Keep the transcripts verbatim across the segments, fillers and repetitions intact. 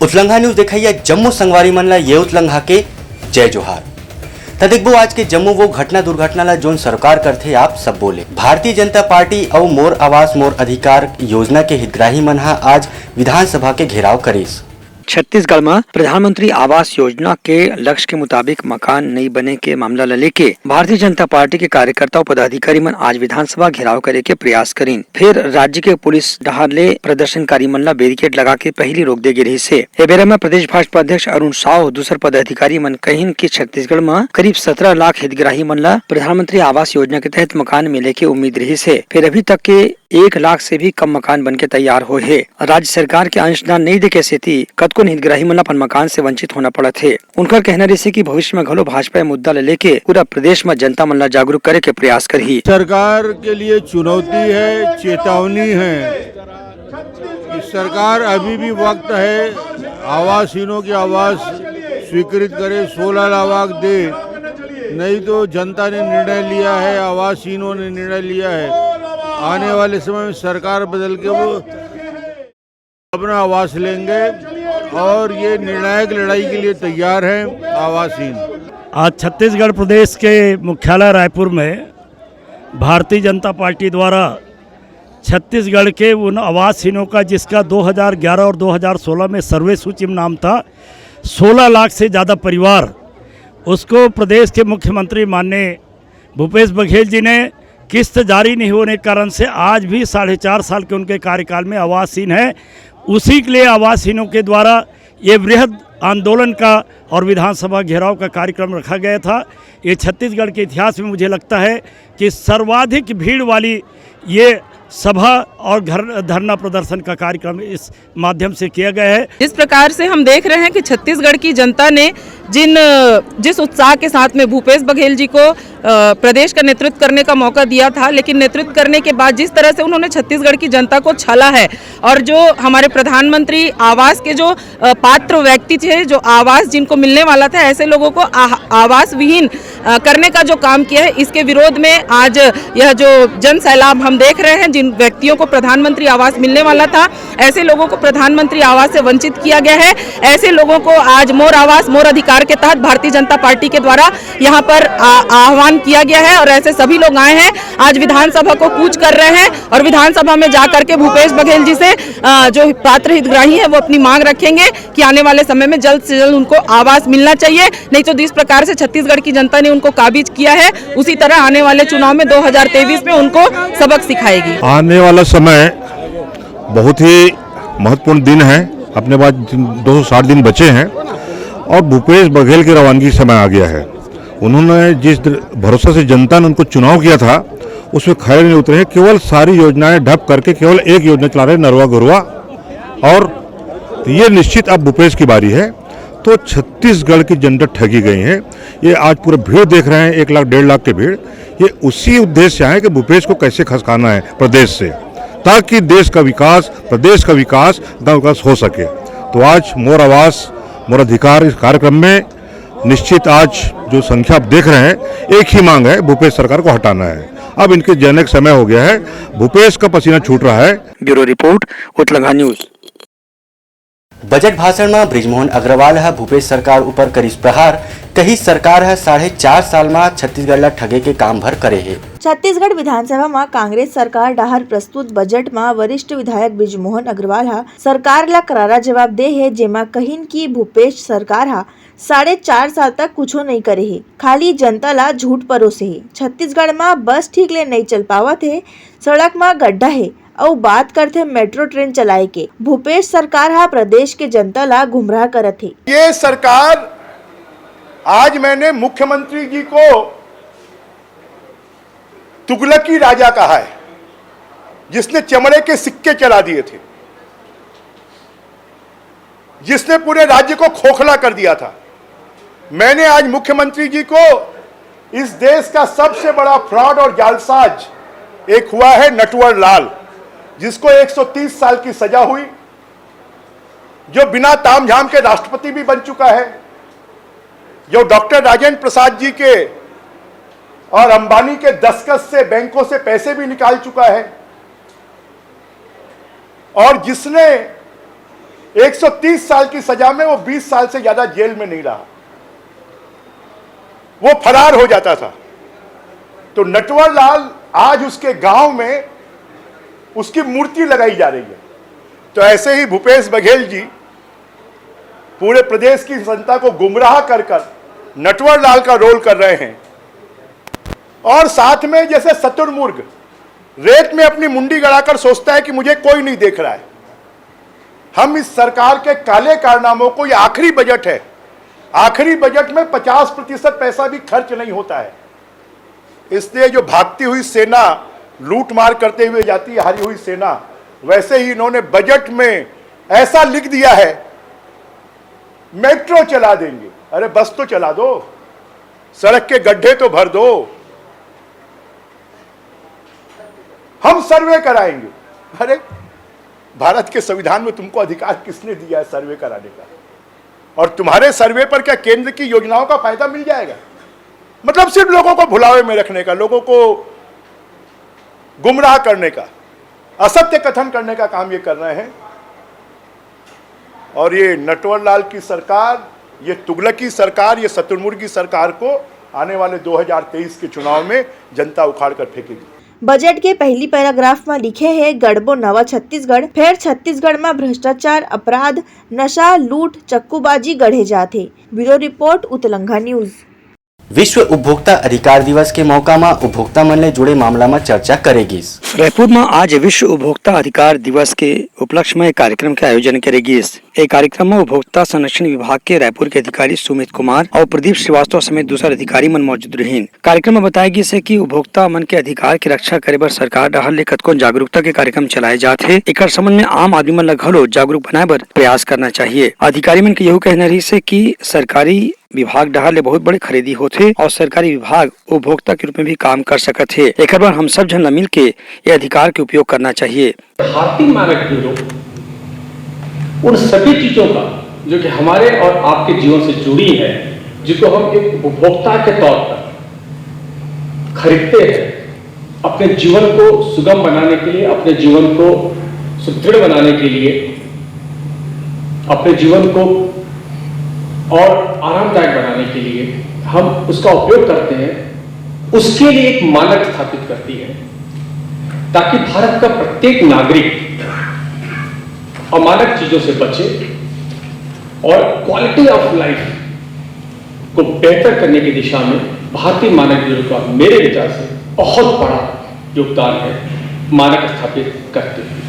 उतलंघा news देखइया जम्मो संगवारी मन ला ये उतलंघा के जय जोहार। त देखबो आज के जम्मो वो घटना दुर्घटना ला जोन सरोकार करथे आप सब बोले। भारतीय जनता पार्टी अउ मोर आवास मोर अधिकार योजना के हितग्राही मन ह आज विधानसभा के घेराव करिस। छत्तीसगढ़ म प्रधानमंत्री आवास योजना के लक्ष्य के मुताबिक मकान नइ बने के मामला ल लेके भारतीय जनता पार्टी के कार्यकर्ता अउ पदाधिकारी मन आज विधानसभा घेराव करे के प्रयास करिन। फेर राज्य के पुलिस डहार ले प्रदर्शनकारी मन ल बैरिकेड लगा के पहिली रोक दे गे रिहिस हे। ए बेरा म प्रदेश भाजपा अध्यक्ष अरुण साव, दूसर पदाधिकारी मन कहिन कि छत्तीसगढ़ म करीब सत्रह लाख हितग्राही मन ल प्रधानमंत्री आवास योजना के तहत मकान मिले के उम्मीद रिहिस हे। फेर अभी तक के एक लाख से भी कम मकान बनके तैयार होए हे। राज्य सरकार के अंशदान नइ देके सेती कतकोन हितग्राही मन ल अपन मकान से वंचित होना पड़त हे। उनकर कहना रहिसे कि भविष्य म घलो भाजपा ए मुद्दा ल लेके पूरा प्रदेश म जनता मन ल जागरूक करे के प्रयास करही। सरकार के लिए चुनौती है, चेतावनी है कि सरकार अभी भी वक्त है, आवासहीनों की आवास स्वीकृत करे, सोलह लाख दे, नहीं तो जनता ने निर्णय लिया है, आवासहीनों ने निर्णय लिया है, आने वाले समय में सरकार बदल के वो अपना आवास लेंगे और ये निर्णायक लड़ाई के लिए तैयार हैं आवासहीन। आज छत्तीसगढ़ प्रदेश के मुख्यालय रायपुर में भारतीय जनता पार्टी द्वारा छत्तीसगढ़ के उन आवासहीनों का, जिसका दो हज़ार ग्यारह और दो हज़ार सोलह में सर्वे सूची में नाम था, सोलह लाख से ज़्यादा परिवार, उसको प्रदेश के मुख्यमंत्री माननीय भूपेश बघेल जी ने किस्त जारी नहीं होने के कारण से आज भी साढ़े चार साल के उनके कार्यकाल में आवासहीन है। उसी के लिए आवासहीनों के द्वारा ये वृहद आंदोलन का और विधानसभा घेराव का कार्यक्रम रखा गया था। ये छत्तीसगढ़ के इतिहास में मुझे लगता है कि सर्वाधिक भीड़ वाली ये सभा और घर-, धरना प्रदर्शन का कार्यक्रम इस माध्यम से किया गया है। जिस प्रकार से हम देख रहे हैं कि छत्तीसगढ़ की जनता ने जिन, जिस उत्साह के साथ में भूपेश बघेल जी को, अ, प्रदेश का नेतृत्व करने का मौका दिया था, लेकिन नेतृत्व करने के बाद जिस तरह से उन्होंने छत्तीसगढ़ की जनता को छला है और जो हमारे प्रधानमंत्री आवास के जो, अ, पात्र व्यक्ति थे, जो आवास जिनको मिलने वाला था, ऐसे लोगों को आह-, आवास विहीन, अ, करने का जो काम किया है, इसके विरोध में आज यह जो जन सैलाब हम देख रहे हैं, जिन व्यक्तियों को प्रधानमंत्री आवास मिलने वाला था, ऐसे लोगों को प्रधानमंत्री आवास से वंचित किया गया है। ऐसे लोगों को आज मोर आवास मोर अधिकार के तहत भारतीय जनता पार्टी के द्वारा यहाँ पर आ-, आह्वान किया गया है और ऐसे सभी लोग आए हैं, आज विधानसभा को कूच कर रहे हैं और विधानसभा में जा करके भूपेश बघेल जी से, अ, जो पात्र हितग्राही हैं, वो अपनी मांग रखेंगे कि आने वाले समय में जल्द से जल्द उनको आवास मिलना चाहिए, नहीं तो जिस प्रकार से छत्तीसगढ़ की जनता ने उनको काबिज किया है, उसी तरह आने वाले चुनाव में दो हज़ार तेईस में उनको सबक सिखाएगी। आने वाला समय बहुत ही महत्वपूर्ण दिन है, अपने पास दो सौ साठ दिन बचे हैं और भूपेश बघेल की रवानगी समय आ गया है। उन्होंने जिस दृ-, भरोसा से जनता ने उनको चुनाव किया था, उसमें खरे नहीं उतरे हैं। केवल सारी योजनाएं ढप करके केवल एक योजना चला रहे हैं, नरवा गरुआ। और ये निश्चित अब भूपेश की बारी है। तो छत्तीसगढ़ की जनता ठगी गई है। ये आज पूरा भीड़ देख रहे हैं, एक लाख, डेढ़ लाख की भीड़, ये उसी उद्देश्य से आए कि भूपेश को कैसे खसकाना है प्रदेश से, ताकि देश का विकास, प्रदेश का विकास, गांव विकास हो सके। तो आज मोर आवास मोर अधिकार इस कार्यक्रम में निश्चित आज जो संख्या आप देख रहे हैं, एक ही मांग है, भूपेश सरकार को हटाना है। अब इनके जाने का समय हो गया है, भूपेश का पसीना छूट रहा है। Bureau report, Utlangha news. Budget भाषण म बृजमोहन अग्रवाल ह भूपेश सरकार ऊपर करिस प्रहार, कहिस सरकार ह साढ़े चार साल म छत्तीसगढ़ ल ठगे के काम भर करे हे। छत्तीसगढ़ विधानसभा म कांग्रेस सरकार डहार प्रस्तुत बजट म वरिष्ठ विधायक बृजमोहन अग्रवाल ह सरकार ल करारा जवाब दे हे, जेमा कहिन कि भूपेश सरकार ह साढ़े चार साल तक कुछो नइ करे हे, खाली जनता ल झूठ परोसे हे। छत्तीसगढ़ म बस ठीक ले नइ चल पावत हे, सड़क म गड्ढा हे, अउ बात करथे मेट्रो ट्रेन चलाए के। भूपेश सरकार ह प्रदेश के जनता ल गुमराह करत हे। ये सरकार, आज मैंने मुख्यमंत्री जी को तुगलकी राजा कहा है, जिसने चमड़े के सिक्के चला दिए थे, जिसने पूरे राज्य को खोखला कर दिया था। मैंने आज मुख्यमंत्री जी को, इस देश का सबसे बड़ा फ्रॉड और जालसाज एक हुआ है नटवर लाल, जिसको एक सौ तीस साल की सजा हुई, जो बिना तामझाम के राष्ट्रपति भी बन चुका है, जो डॉक्टर राजेंद्र प्रसाद जी के और अंबानी के दस्तखत से बैंकों से पैसे भी निकाल चुका है, और जिसने एक सौ तीस साल की सजा में वो बीस साल से ज्यादा जेल में नहीं रहा, वो फरार हो जाता था। तो नटवर लाल आज उसके गांव में उसकी मूर्ति लगाई जा रही है। तो ऐसे ही भूपेश बघेल जी पूरे प्रदेश की जनता को गुमराह कर कर नटवर लाल का रोल कर रहे हैं। और साथ में जैसे शतुरमुर्ग रेत में अपनी मुंडी गड़ाकर सोचता है कि मुझे कोई नहीं देख रहा है, हम इस सरकार के काले कारनामों को, ये आखिरी बजट है, आखिरी बजट में पचास प्रतिशत पैसा भी खर्च नहीं होता है, इसलिए जो भागती हुई सेना लूटमार करते हुए जाती है, हारी हुई सेना, वैसे ही इन्होंने बजट में ऐसा लिख दिया है, मेट्रो चला देंगे। अरे बस तो चला दो, सड़क के गड्ढे तो भर दो, हम सर्वे कराएंगे। अरे भारत के संविधान में तुमको अधिकार किसने दिया है सर्वे कराने का? और तुम्हारे सर्वे पर क्या केंद्र की योजनाओं का फायदा मिल जाएगा? मतलब सिर्फ लोगों को भुलावे में रखने का, लोगों को गुमराह करने का, असत्य कथन करने का काम ये कर रहे हैं। और ये नटवर लाल की सरकार, ये तुगलकी सरकार, ये शतुरमुर्गी सरकार को आने वाले दो हज़ार तेईस के चुनाव में जनता उखाड़ कर फेंकेगी। बजट के पहली पैराग्राफ म लिखे हे, गढ़बो नवा छत्तीसगढ़, फेर छत्तीसगढ़ म भ्रष्टाचार, अपराध, नशा, लूट, चक्कूबाजी गढ़े जात हे। Bureau report, Utlangha news. विश्व उपभोक्ता अधिकार दिवस के मौका म उपभोक्ता मन ले जुड़े मामला म चर्चा करे गिस। रायपुर म आज विश्व उपभोक्ता अधिकार दिवस के उपलक्ष्य म एक कार्यक्रम के आयोजन करे गिस। ए कार्यक्रम म उपभोक्ता संरक्षण विभाग के रायपुर के अधिकारी सुमित कुमार अउ प्रदीप श्रीवास्तव समेत दूसर अधिकारी मन मौजूद रहिन। कार्यक्रम म बताय गिस हे कि उपभोक्ता मन के अधिकार के रक्षा करे बर सरकार डहार ले कतकोन जागरूकता के कार्यक्रम चलाए जात हे। एकर संबंध म आम आदमी मन ल घलो जागरूक बनाए बर प्रयास करना चाहिए। अधिकारी मन के यहू कहना रहिस हे कि सरकारी विभाग डहार ले बहुत बड़े खरीदी होथे अउ सरकारी विभाग उपभोक्ता के रूप में भी काम कर सकत हे। एकर बर हम सब झन ल मिलके ये अधिकार के उपयोग करना चाहिए। भारतीय मानक ब्यूरो उन सभी चीजों का जो कि हमारे और आपके जीवन से जुड़ी है, जिसको हम एक उपभोक्ता के तौर पर खरीदते हैं, अपने जीवन को सुगम बनाने के लिए, अपने जीवन को सुदृढ़ बनाने के लिए, अपने जीवन को और आरामदायक बनाने के लिए हम उसका उपयोग करते हैं, उसके लिए एक मानक स्थापित करती है, ताकि भारत का प्रत्येक नागरिक अमानक चीजों से बचे और क्वालिटी ऑफ लाइफ को बेहतर करने की दिशा में भारतीय मानक ब्यूरो का मेरे विचार से बहुत बड़ा योगदान है मानक स्थापित करते हुए।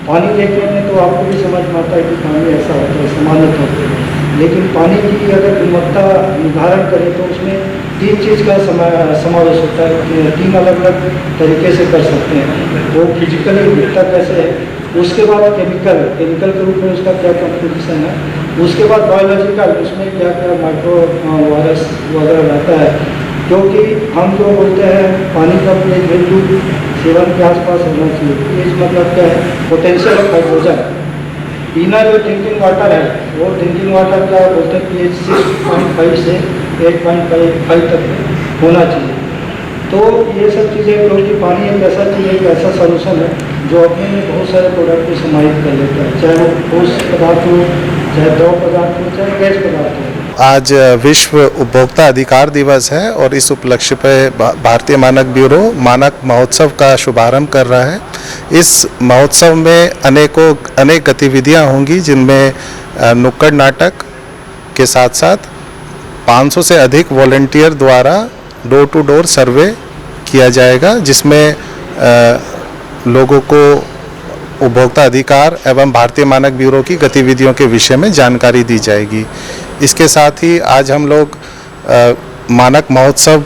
पानी लेते हैं तो आपको भी समझ में आता है कि पानी ऐसा होता है, सामान्य तौर पर। लेकिन पानी की अगर गुणवत्ता निर्धारण करें तो उसमें तीन चीज़ का समा- समावेश होता है, तीन अलग अलग तरीके से कर सकते हैं। वो फिजिकली दिखता कैसे है, उसके बाद केमिकल, केमिकल के रूप में उसका क्या कंपोजिशन है, उसके बाद बायोलॉजिकल, उसमें क्या क्या माइक्रो वायरस वगैरह रहता है। क्योंकि हम जो बोलते हैं पानी का पीएच वैल्यू सेवन के आसपास होना चाहिए। पीएच मतलब क्या है? Potential of hydrogen. इनर जो ड्रिंकिंग वाटर है, वो ड्रिंकिंग वाटर का बोलते हैं पीएच सिक्स पॉइंट फाइव से एट पॉइंट फाइव तक होना चाहिए। तो ये सब चीज़ें, क्योंकि पानी एक ऐसा चीज़ है, एक ऐसा सॉल्यूशन है जो अपने में बहुत सारे प्रोडक्ट को समाहित कर लेता है, चाहे वो ठोस पदार्थ हो, चाहे द्रव पदार्थ हो, चाहे गैस पदार्थ हो। आज विश्व उपभोक्ता अधिकार दिवस है और इस उपलक्ष्य पर भा- भारतीय मानक ब्यूरो मानक महोत्सव का शुभारंभ कर रहा है। इस महोत्सव में अनेकों अनेक गतिविधियां होंगी, जिनमें अ, नुक्कड़ नाटक के साथ साथ पाँच सौ से अधिक वॉलंटियर द्वारा डोर टू डोर सर्वे किया जाएगा, जिसमें अ, लोगों को उपभोक्ता अधिकार एवं भारतीय मानक ब्यूरो की गतिविधियों के विषय में जानकारी दी जाएगी। इसके साथ ही आज हम लोग अ, मानक महोत्सव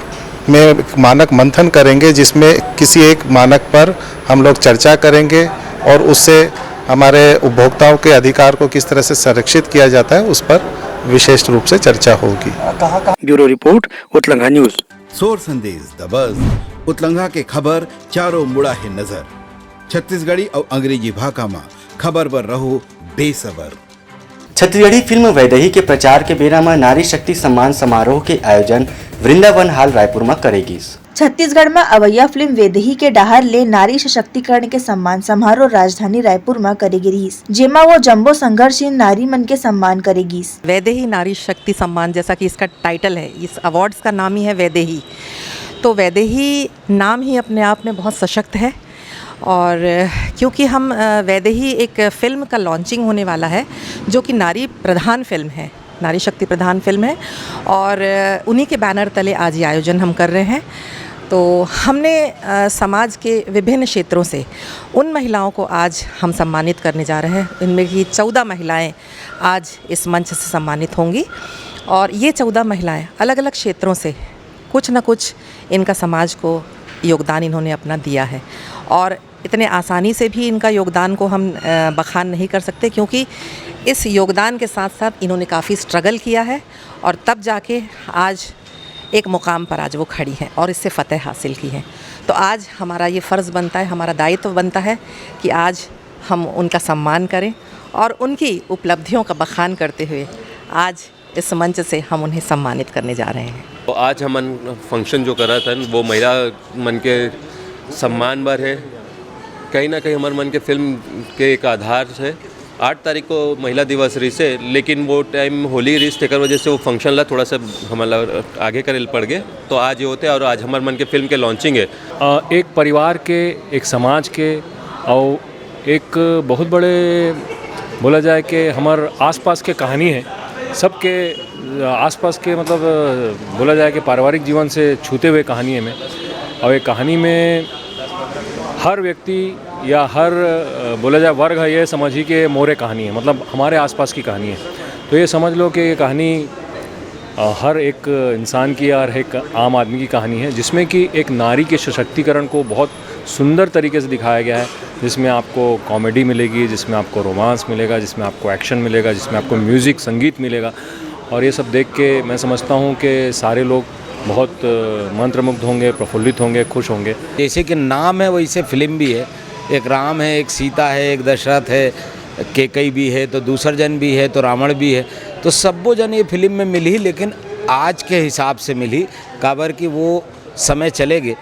में मानक मंथन करेंगे, जिसमें किसी एक मानक पर हम लोग चर्चा करेंगे और उससे हमारे उपभोक्ताओं के अधिकार को किस तरह से संरक्षित किया जाता है, उस पर विशेष रूप से चर्चा होगी। Bureau report, Utlangha news. Sor Sandesh दबस, उतलंघा के खबर चारों मुड़ा हे नजर। छत्तीसगढ़ी अउ अंग्रेजी भाखा म खबर बर रहो बेसबर। छत्तीसगढ़ी फिल्म वैदेही के प्रचार के बेरा म नारी शक्ति सम्मान समारोह के आयोजन वृंदावन हाल रायपुर म करे गिस। छत्तीसगढ़ म अवइया फिल्म वैदेही के डहार ले नारी सशक्तिकरण के सम्मान समारोह राजधानी रायपुर म करे गे रिहिस, जेमा वो जम्मो संघर्षशील नारी मन के सम्मान करे गिस। वैदेही नारी शक्ति सम्मान, जैसा कि इसका टाइटल है, इस अवार्ड्स का नाम ही है वैदेही। तो वैदेही नाम ही अपने आप में बहुत सशक्त है। और क्योंकि हम, अ, वैदेही एक फिल्म का लॉन्चिंग होने वाला है, जो कि नारी प्रधान फिल्म है, नारी शक्ति प्रधान फिल्म है, और, अ, उन्हीं के बैनर तले आज ये आयोजन हम कर रहे हैं। तो हमने, अ, समाज के विभिन्न क्षेत्रों से उन महिलाओं को आज हम सम्मानित करने जा रहे हैं। इनमें की चौदह महिलाएं आज इस मंच से सम्मानित होंगी, और ये चौदह महिलाएं अलग-अलग क्षेत्रों से कुछ न कुछ इनका समाज को योगदान इन्होंने अपना दिया है, और इतने आसानी से भी इनका योगदान को हम, अ, बखान नहीं कर सकते, क्योंकि इस योगदान के साथ-साथ इन्होंने काफ़ी स्ट्रगल किया है और तब जाके आज एक मुकाम पर आज वो खड़ी हैं और इससे फ़तेह हासिल की है। तो आज हमारा ये फ़र्ज़ बनता है, हमारा दायित्व बनता है कि आज हम उनका सम्मान करें और उनकी उपलब्धियों का बखान करते हुए आज इस मंच से हम उन्हें सम्मानित करने जा रहे हैं। तो आज हमन फंक्शन जो करत हन, वो महिला मन के सम्मान बर है। कहीं ना कहीं हमर मन के फिल्म के एक आधार है। आठ तारीख को महिला दिवस रिहिस हे, लेकिन वो टाइम होली रिहिस, तेकर वजह से वो फंक्शन ला थोड़ा सा हमन ला आगे करे ल पड़ गे। तो आज ये होते और आज हमर मन के फिल्म के लॉन्चिंग है। अ, एक परिवार के, एक समाज के, और एक बहुत बड़े, बोला जाए कि हमर आसपास के कहानी है, सबके, अ, आसपास के, मतलब, अ, बोला जाए कि पारिवारिक जीवन से छूते हुए कहानी है में। और ये कहानी में हर व्यक्ति या हर, अ, बोला जाए वर्ग है, ये समझिए कि मोरे कहानी है, मतलब हमारे आसपास की कहानी है। तो ये समझ लो कि ये कहानी, अ, हर एक इंसान की या हर एक आम आदमी की कहानी है, जिसमें कि एक नारी के सशक्तिकरण को बहुत सुंदर तरीके से दिखाया गया है, जिसमें आपको कॉमेडी मिलेगी, जिसमें आपको रोमांस मिलेगा, जिसमें आपको एक्शन मिलेगा, जिसमें आपको म्यूज़िक, संगीत मिलेगा। और ये सब देख के मैं समझता हूँ कि सारे लोग बहुत, अ, मंत्रमुग्ध होंगे, प्रफुल्लित होंगे, खुश होंगे। जैसे कि नाम है, वैसे फिल्म भी है। एक राम है, एक सीता है, एक दशरथ है, केकई भी है, तो दूसर जन भी है, तो रावण भी है। तो सब्बो जन ये फिल्म में मिलही, लेकिन आज के हिसाब से मिलही, काबर कि वो समय चले गे।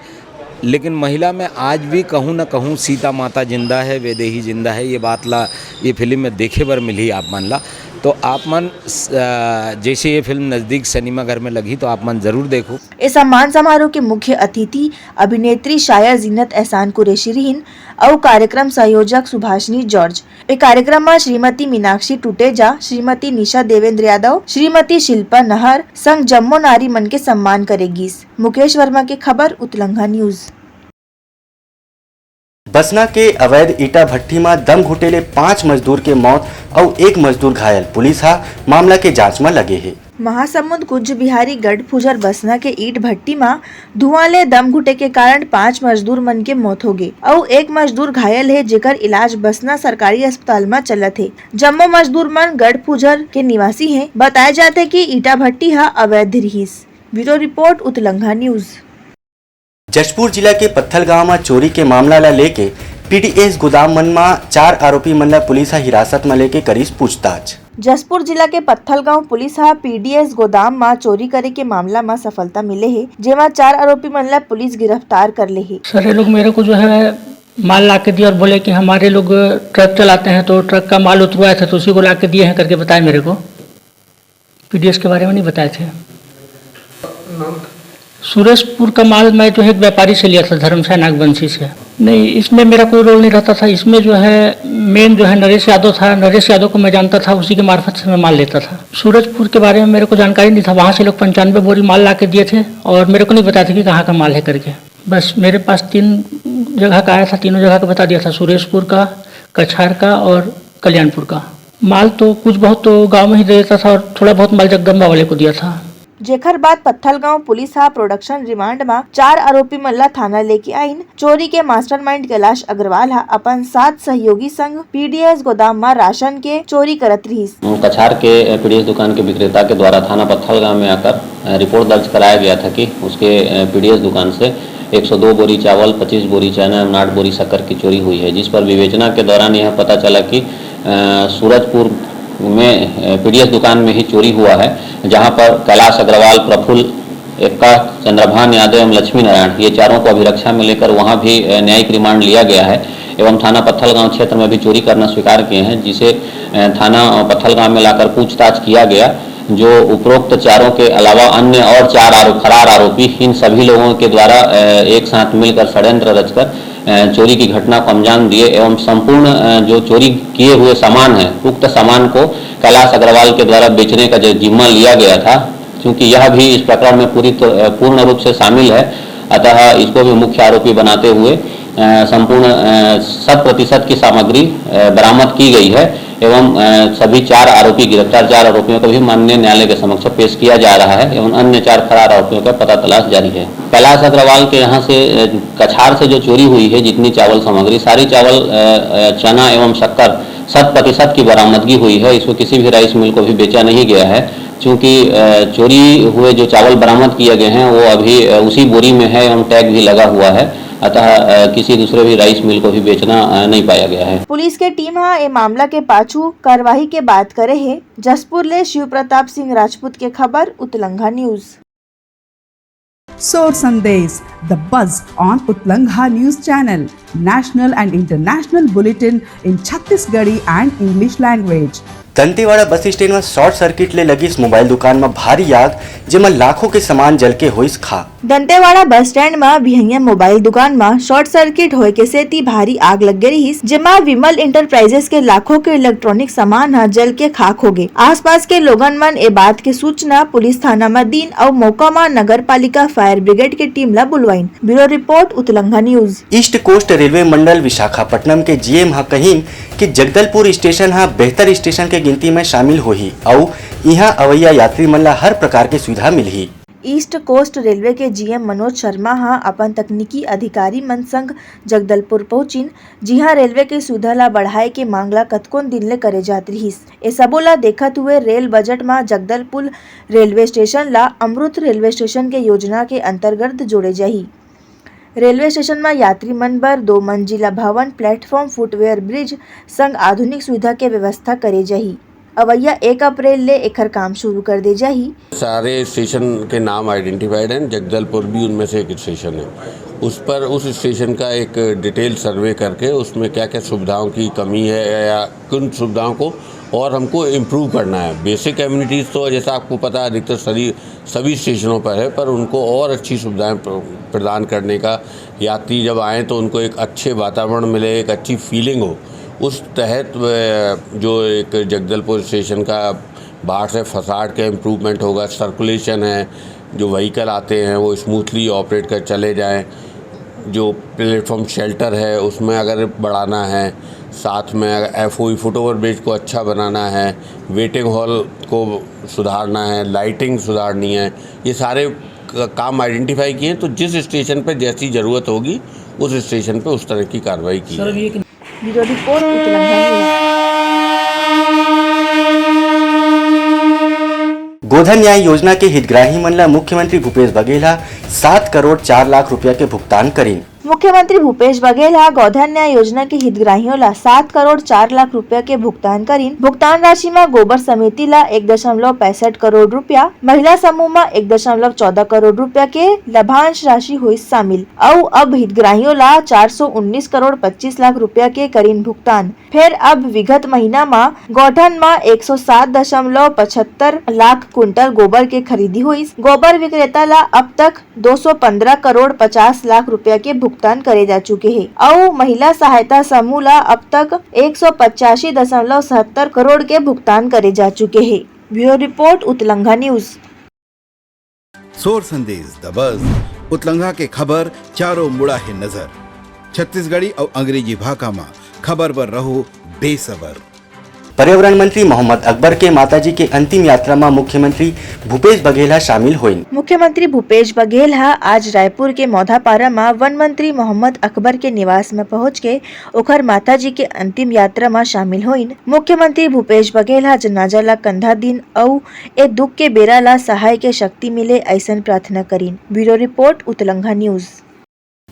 लेकिन महिला में आज भी कहूँ न कहूँ सीता माता जिंदा है, वैदेही जिंदा है, ये बात ला ये फिल्म में देखे बर मिलही आप मन ला। तो आप मन, अ, जैसे ये फिल्म नजदीक सिनेमा घर में लगही, तो आप मन जरूर देखो। ए सम्मान समारोह के मुख्य अतिथि अभिनेत्री शायर जीनत एहसान कुरैशी रिहिन अउ कार्यक्रम संयोजक सुभाषिनी जॉर्ज। ए कार्यक्रम म श्रीमती मीनाक्षी टुटेजा, श्रीमती निशा देवेंद्र यादव, श्रीमती शिल्पा नहर संग जम्मो नारी मन के सम्मान करे गिस। मुकेश वर्मा के खबर, उतलंघा न्यूज। बसना के अवैध ईटा भट्ठी म दम घुटे ले पांच मजदूर के मौत अउ एक मजदूर घायल। पुलिस ह मामला के जांच म लगे हे। महासमुंद कुंज बिहारी गढ़ फुजर बसना के ईंट भट्टी म धुआं ले दम घुटे के कारण पांच मजदूर मन के मौत होगे अउ एक मजदूर घायल हे, जेकर इलाज बसना सरकारी अस्पताल म चलत हे। जम्मो मजदूर मन गढ़ फुजर के निवासी हे। बताए जाथे कि ईटा भट्टी ह अवैध रिहिस। Bureau report, Utlangha news. Jashpur जिला के पत्थलगांव म चोरी के मामला ल लेके पीडीएस गोदाम मन म चार आरोपी मन ल पुलिस ह हिरासत म लेके करिस पूछताछ। जशपुर जिला के पत्थलगांव पुलिस ह पीडीएस गोदाम म चोरी करे के मामला म सफलता मिले हे, जेमा चार आरोपी मन ल पुलिस गिरफ्तार कर ले हे। सर, ये लोग मेरे को जो है माल ला के दिए और बोले कि हमारे लोग ट्रक चलाते हैं, तो ट्रक का माल उतरवाए थे, तो उसी को ला के दिए हैं करके बताए मेरे को। पीडीएस के बारे में नहीं बताए थे। सूरजपुर का माल मैं जो है एक व्यापारी से लिया था, धर्मशाला नागबंसी से। नहीं, इसमें मेरा कोई रोल नहीं रहता था। इसमें जो है मेन जो है नरेश यादव था, नरेश यादव को मैं जानता था, उसी के मार्फत से मैं माल लेता था। सूरजपुर के बारे में मेरे को जानकारी नहीं था, वहाँ से लोग पंचानवे बोरी माल ला के दिए थे और मेरे को नहीं बताया था कि कहाँ का माल है करके। बस मेरे पास तीन जगह का आया था, तीनों जगह का बता दिया था, सूरजपुर का, कछार का और कल्याणपुर का। माल तो कुछ बहुत तो गांव में ही दे देता था और थोड़ा बहुत माल जगदम्बा वाले को दिया था। जेखर बाद पत्थलगांव पुलिस ह प्रोडक्शन रिमांड म चार आरोपी मन ल थाना लेके आइन। चोरी के मास्टरमाइंड कैलाश अग्रवाल ह अपन सात सहयोगी संग पीडीएस गोदाम म राशन के चोरी करत रिहिस। कछार के पीडीएस दुकान के विक्रेता के द्वारा थाना पत्थलगांव में आकर, अ, रिपोर्ट दर्ज कराया गया था कि उसके, अ, पीडीएस दुकान से एक सौ दो बोरी चावल, पच्चीस बोरी चना एवं आठ बोरी शक्कर की चोरी हुई है, जिस पर विवेचना के दौरान यह पता चला कि, अ, सूरजपुर में, अ, पीडीएस दुकान में ही चोरी हुआ है, जहां पर कैलाश अग्रवाल, प्रफुल्ल एक्का, चंद्रभान यादव एवं लक्ष्मी नारायण, ये चारों को अभिरक्षा में लेकर वहां भी, अ, न्यायिक रिमांड लिया गया है एवं थाना पत्थलगांव क्षेत्र में भी चोरी करना स्वीकार किए हैं, जिसे, अ, थाना, अ, पत्थलगांव में लाकर पूछताछ किया गया, जो उपरोक्त चारों के अलावा अन्य और चार आरोप, फरार आरोपी, इन सभी लोगों के द्वारा, अ, एक साथ मिलकर षड्यंत्र रचकर, अ, चोरी की घटना को अंजाम दिए एवं संपूर्ण, अ, जो चोरी किए हुए सामान है, उक्त सामान को कैलाश अग्रवाल के द्वारा बेचने का जो जिम्मा लिया गया था, क्योंकि यह भी इस प्रकरण में पूरी त-, पूर्ण रूप से शामिल है, अतः इसको भी मुख्य आरोपी बनाते हुए, अ, संपूर्ण, अ, शत प्रतिशत की सामग्री, अ, बरामद की गई है एवं, अ, सभी चार आरोपी गिरफ्तार चार आरोपियों को भी माननीय न्यायालय के समक्ष पेश किया जा रहा है एवं अन्य चार फरार आरोपियों का पता तलाश जारी है। कैलाश अग्रवाल के यहाँ से, अ, कछार से जो चोरी हुई है, जितनी चावल सामग्री, सारी चावल, अ, अ, चना एवं शक्कर शत प्रतिशत की बरामदगी हुई है। इसको किसी भी राइस मिल को भी बेचा नहीं गया है, क्योंकि, अ, चोरी हुए जो चावल बरामद किए गए हैं, वो अभी, अ, उसी बोरी में है एवं टैग भी लगा हुआ है, अतः, अ, किसी दूसरे भी राइस मिल को भी बेचना, अ, नहीं पाया गया है। पुलिस के टीम ह ए मामला के पाछू कार्रवाई के बात करे हे। जशपुर ले शिव प्रताप सिंह राजपूत के खबर, उतलंघा news. Sor Sandesh, the buzz on Utlangha News Channel, national and international bulletin in Chhattisgarhi and English language. Dantewada bus stand म शॉर्ट सर्किट ले लगिस मोबाइल दुकान म भारी आग, जेमा लाखों के सामान जल के होइस खाक। दंतेवाड़ा बस स्टैंड म बिहनिया मोबाइल दुकान म शॉर्ट सर्किट होए के सेती भारी आग लग गे रिहिस, जेमा विमल इंटरप्राइजेस के लाखों के इलेक्ट्रॉनिक सामान ह जल के खाक हो गे। आसपास के लोगन मन ए बात के सूचना पुलिस थाना म दीन अउ मौका म नगर पालिका फायर ब्रिगेड के टीम ल बुलवाइन। Bureau report, Utlangha news. East Coast Railway मंडल विशाखापट्टनम के जीएम ह कहिन कि जगदलपुर स्टेशन ह बेहतर स्टेशन के गिनती म शामिल होही अउ इहां अवइया यात्री मन ल हर प्रकार के सुविधा मिलही। ईस्ट कोस्ट रेलवे के जीएम मनोज शर्मा ह अपन तकनीकी अधिकारी मन संग जगदलपुर पहुंचिन, जिहां रेलवे के सुविधा ल बढ़ाए के मांग ल कतकोन दिन ले करे जात रिहिस। ए सबो ल देखत हुए रेल बजट म जगदलपुर रेलवे स्टेशन ल अमृत रेलवे स्टेशन के योजना के अंतर्गत जोड़े जाही। रेलवे स्टेशन म यात्री मन बर दो मंजिला भवन, प्लेटफॉर्म, फुटवेयर ब्रिज संग आधुनिक सुविधा के व्यवस्था करे जाही। अवइया एक अप्रैल ले एखर काम शुरू कर दे जाही। सारे स्टेशन के नाम आइडेंटिफाइड हैं, जगदलपुर भी उनमें से एक स्टेशन है। उस पर, उस स्टेशन का एक डिटेल सर्वे करके उसमें क्या-क्या सुविधाओं की कमी है या किन सुविधाओं को और हमको इम्प्रूव करना है। बेसिक एमिनिटीज़ तो जैसा आपको पता है अधिकतर सभी, सभी स्टेशनों पर है, पर उनको और अच्छी सुविधाएं प्र-, प्रदान करने का, यात्री जब आएँ तो उनको एक अच्छे वातावरण मिले, एक अच्छी फीलिंग हो, उस तहत, अ, जो एक जगदलपुर स्टेशन का बाहर से फसाड का इम्प्रूवमेंट होगा, सर्कुलेशन है, जो व्हीकल आते हैं वो स्मूथली ऑपरेट कर चले जाएँ, जो प्लेटफॉर्म शेल्टर है उसमें अगर बढ़ाना है, साथ में एफओई फुटओवर ब्रिज को अच्छा बनाना है, वेटिंग हॉल को सुधारना है, लाइटिंग सुधारनी है, ये सारे क-, काम आइडेंटिफाई किए हैं। तो जिस स्टेशन पर जैसी ज़रूरत होगी उस स्टेशन पर उस तरह की कार्रवाई की जाएगी। Bureau report, Utlangha news. Godhan Nyay Yojana के हितग्राही मन ल मुख्यमंत्री भूपेश बघेल ह सात करोड़ चार लाख रुपया के भुगतान करिन। मुख्यमंत्री भूपेश बघेल ह गोधन न्याय योजना के हितग्राहियों ल सात करोड़ चार लाख रुपया के भुगतान करिन। भुगतान राशि म गोबर समिति ल एक दशमलव पैंसठ करोड़ रुपया, महिला समूह म एक दशमलव चौदह करोड़ रुपया के लाभांश राशि होइस शामिल। अउ अब हितग्राहियों ला चार सौ उन्नीस करोड़ पच्चीस लाख रुपया के करिन भुगतान। फेर अब विगत महीना म गौठन म एक सौ सात दशमलव पचहत्तर लाख कुंटल गोबर के खरीदी होइस। गोबर विक्रेता ला अब तक दो सौ पंद्रह करोड़ पचास लाख रुपया के भुगतान करे जा चुके हे अउ महिला सहायता समूह ला अब तक एक सौ पचासी दशमलव सत्तर करोड़ के भुगतान करे जा चुके हे। Bureau report, Utlangha news. Sor Sandesh, the बज। उतलंघा के खबर चारों मुड़ा हे नजर। छत्तीसगढ़ी अउ अंग्रेजी भाखा म खबर बर रहो बेसबर। पर्यावरण मंत्री मोहम्मद अकबर के माताजी के अंतिम यात्रा म मुख्यमंत्री भूपेश बघेल ह शामिल होइन। मुख्यमंत्री भूपेश बघेल ह आज रायपुर के मौधापारा म वन मंत्री मोहम्मद अकबर के निवास म पहुंच के ओखर माताजी के अंतिम यात्रा म शामिल होइन। मुख्यमंत्री भूपेश बघेल ह जनाजा ल कंधा दिन अउ ए दुख के बेरा ल सहाय के शक्ति मिले, अइसन प्रार्थना करिन। Bureau report, Utlangha news.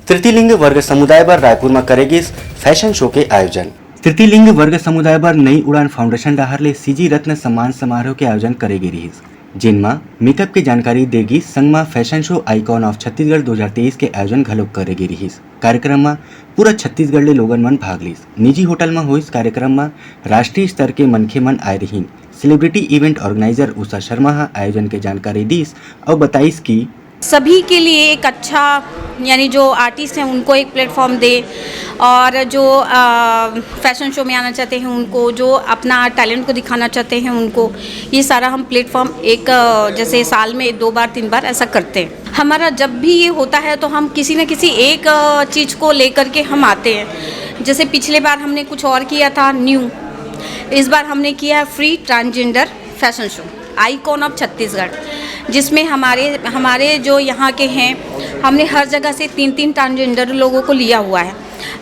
तृतीय लिंग वर्ग समुदाय बर रायपुर म करे गिस फैशन शो के आयोजन। तृतीय लिंग वर्ग समुदाय बर नई उड़ान फाउंडेशन डहार ले सीजी रत्न सम्मान समारोह के आयोजन करे गे रिहिस। जेन म मेकअप के जानकारी दे गिस, संग म fashion show icon of Chhattisgarh दो हज़ार तेईस के आयोजन घलोक करे गे रिहिस। कार्यक्रम म पूरा छत्तीसगढ़ ले लोगन मन भाग लिस। निजी होटल म होइस कार्यक्रम म राष्ट्रीय स्तर के मनखे मन आए रिहिन। सेलिब्रिटी इवेंट ऑर्गेनाइजर उषा शर्मा ह आयोजन के जानकारी दिस अउ बताइस कि सभी के लिए एक अच्छा, यानी जो आर्टिस्ट हैं उनको एक प्लेटफॉर्म दे, और जो फैशन शो में आना चाहते हैं उनको, जो अपना टैलेंट को दिखाना चाहते हैं उनको, ये सारा हम प्लेटफॉर्म एक, अ, जैसे साल में दो बार तीन बार ऐसा करते हैं। हमारा जब भी ये होता है तो हम किसी न किसी एक, अ, चीज़ को लेकर के हम आते हैं। जैसे पिछले बार हमने कुछ और किया था, न्यू, इस बार हमने किया है free transgender fashion show, icon of Chhattisgarh, जिसमें हमारे हमारे जो यहाँ के हैं, हमने हर जगह से तीन तीन ट्रांसजेंडर लोगों को लिया हुआ है।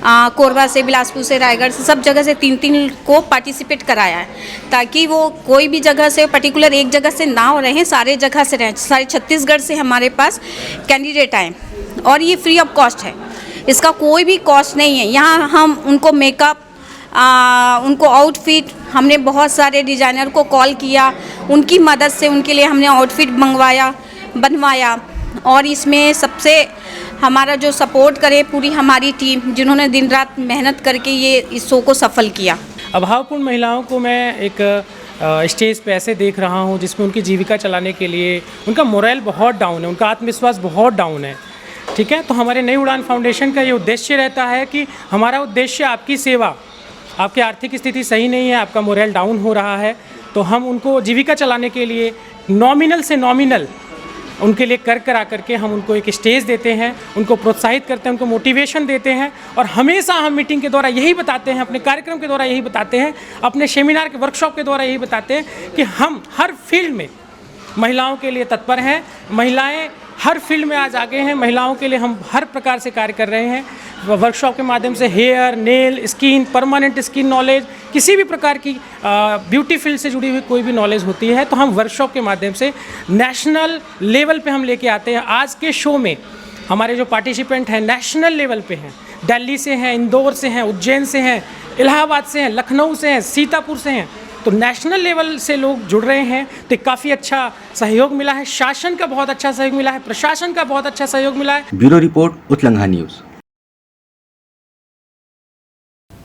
अ, कोरबा से, बिलासपुर से, रायगढ़ से, सब जगह से तीन तीन को पार्टिसिपेट कराया है, ताकि वो कोई भी जगह से, पर्टिकुलर एक जगह से ना रहें, सारे जगह से रहें। सारे छत्तीसगढ़ से हमारे पास कैंडिडेट आए और ये फ्री ऑफ कॉस्ट है, इसका कोई भी कॉस्ट नहीं है। यहाँ हम उनको मेकअप, आ, उनको आउटफिट, हमने बहुत सारे डिज़ाइनर को कॉल किया, उनकी मदद से उनके लिए हमने आउटफिट मंगवाया, बनवाया। और इसमें सबसे हमारा जो सपोर्ट करे पूरी हमारी टीम, जिन्होंने दिन रात मेहनत करके ये इस शो को सफल किया। अभावपूर्ण महिलाओं को मैं एक, अ, स्टेज पे ऐसे देख रहा हूँ जिसमें उनकी जीविका चलाने के लिए उनका मोरल बहुत डाउन है, उनका आत्मविश्वास बहुत डाउन है। ठीक है, तो हमारे नई उड़ान फाउंडेशन का ये उद्देश्य रहता है कि हमारा उद्देश्य आपकी सेवा, आपकी आर्थिक स्थिति सही नहीं है, आपका मोरल डाउन हो रहा है, तो हम उनको जीविका चलाने के लिए नॉमिनल से नॉमिनल उनके लिए कर करा करके हम उनको एक स्टेज देते हैं, उनको प्रोत्साहित करते हैं, उनको मोटिवेशन देते हैं। और हमेशा हम मीटिंग के द्वारा यही बताते हैं, अपने कार्यक्रम के द्वारा यही बताते हैं, अपने सेमिनार के वर्कशॉप के द्वारा यही बताते हैं कि हम हर फील्ड में महिलाओं के लिए तत्पर हैं। महिलाएं हर फील्ड में आज आगे हैं। महिलाओं के लिए हम हर प्रकार से कार्य कर रहे हैं। वर्कशॉप के माध्यम से hair, nail, skin, permanent skin knowledge, किसी भी प्रकार की ब्यूटी फील्ड से जुड़ी हुई कोई भी नॉलेज होती है तो हम वर्कशॉप के माध्यम से नेशनल लेवल पे हम लेके आते हैं। आज के शो में हमारे जो पार्टिसिपेंट हैं नेशनल लेवल पे हैं, दिल्ली से हैं, इंदौर से हैं, उज्जैन से हैं, इलाहाबाद से हैं, लखनऊ से हैं, सीतापुर से हैं, तो नेशनल लेवल से लोग जुड़ रहे हैं। तो काफ़ी अच्छा सहयोग मिला है, शासन का बहुत अच्छा सहयोग मिला है, प्रशासन का बहुत अच्छा सहयोग मिला है। Bureau report, Utlangha news.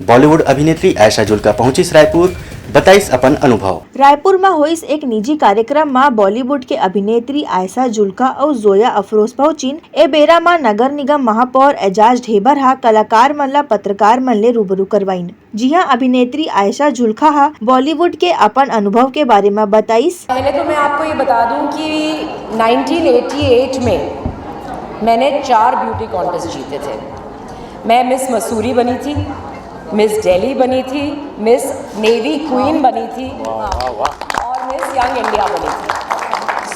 Bollywood अभिनेत्री आयशा जुल्का पहुंचिस रायपुर, बताइस अपन अनुभव। रायपुर म होइस एक निजी कार्यक्रम म बॉलीवुड के अभिनेत्री आयशा जुल्का अउ जोया अफरोज पहुंचिन। ए बेरा म नगर निगम महापौर एजाज ढेबर ह कलाकार मन ल पत्रकार मन ले रूबरू करवाइन, जिहां अभिनेत्री आयशा जुल्का ह बॉलीवुड के अपन अनुभव के बारे म बताइस। पहले तो मैं आपको ये बता दूं कि नाइनटीन एटी एट में मैंने चार ब्यूटी कॉन्टेस्ट जीते थे। मैं मिस मसूरी बनी थी, मिस दिल्ली बनी थी, मिस नेवी क्वीन बनी थी और मिस यंग इंडिया बनी थी।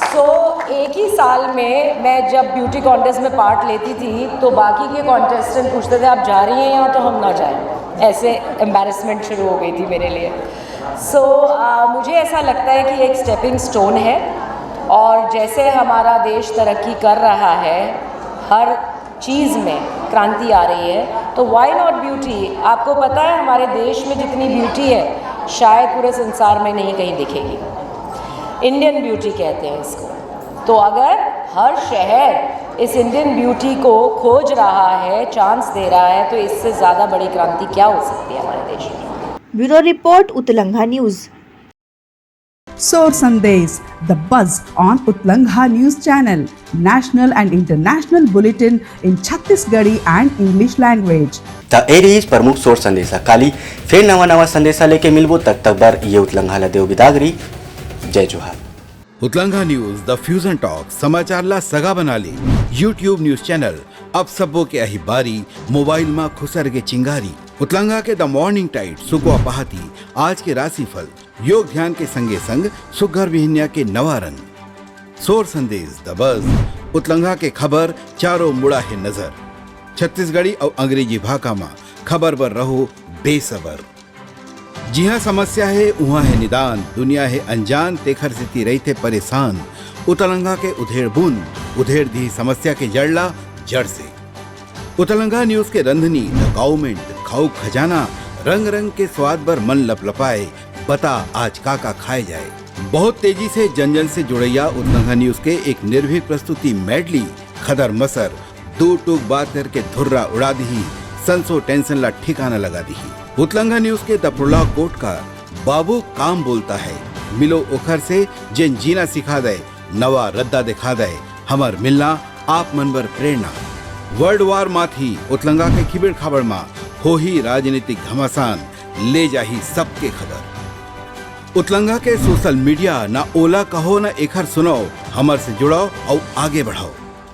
सो एक ही साल में मैं जब ब्यूटी कॉन्टेस्ट में पार्ट लेती थी तो बाकी के कॉन्टेस्टेंट पूछते थे, "आप जा रही हैं यहाँ तो हम ना जाएं।" ऐसे एम्बैरेसमेंट शुरू हो गई थी मेरे लिए। सो मुझे ऐसा लगता है कि एक स्टेपिंग स्टोन है और जैसे हमारा देश तरक्की कर रहा है, हर चीज़ में क्रांति आ रही है, तो why not beauty? आपको पता है हमारे देश में जितनी ब्यूटी है शायद पूरे संसार में नहीं कहीं दिखेगी। इंडियन ब्यूटी कहते हैं इसको। तो अगर हर शहर इस इंडियन ब्यूटी को खोज रहा है, चांस दे रहा है, तो इससे ज़्यादा बड़ी क्रांति क्या हो सकती है हमारे देश में? Bureau report, Utlangha news. Sor Sandesh, the buzz on Utlangha News Channel, national and international bulletin in Chhattisgarhi and English language. त ए रिहिस प्रमुख सोर संदेशा। काली फेर नवा नवा संदेशा लेके मिलबो, तब तक बर ये उतलंघा ला देव बिदागरी। जय जोहार। उतलंघा न्यूज, द फ्यूजन टॉक, समाचार ला सगा बना ले। YouTube न्यूज चैनल अब सबो के अही बारी, मोबाइल मा खुसर के चिंगारी। उतलंघा के द मॉर्निंग टाइड, सुकवा पहाती, आज के राशिफल, योग ध्यान के संगे संग सुग्घर बिहनिया के नवा रंग। सोर संदेश, द बज, उतलंघा के खबर, चारों मुड़ा हे नजर। छत्तीसगढ़ी अउ अंग्रेजी भाखा मा खबर बर रहो बेसबर। जिहाँ समस्या हे, उहाँ हे निदान, दुनिया हे अनजान, तेखर सेती रहिथे परेशान। उतलंघा के उधेड़ बुन, उधेड़ दिही समस्या के जड़ ला जड़ से। उतलंघा न्यूज के रंधनी, द काउमेंट, खाऊ खजाना, रंग रंग के स्वाद बर मन लपलपाए, बता आज का का खाए जाए। बहुत तेजी से जन जन से जुड़ैया उतलंघा न्यूज के एक निर्भीक प्रस्तुति मेडली। खदर मसर दू टूक बात करके धुर्रा उड़ा दिही, संसो टेंशन ला ठिकाना लगा दिही। उतलंघा न्यूज के दफरुला कोट का बाबू काम बोलता है, मिलो ओखर से जेन जीना सिखा दे, नवा रद्दा दिखा दे, हमर मिलना आप मन बर प्रेरणा। वर्ल्ड वार माथी उतलंगा के खिबेड़ खाबड़ मा होही राजनीतिक घमासान, ले जाही सबके खबर। उतलंगा के सोशल मीडिया ना ओला कहो ना एखर सुनाओ, हमर से जुड़ाओ अउ आगे बढ़ाओ।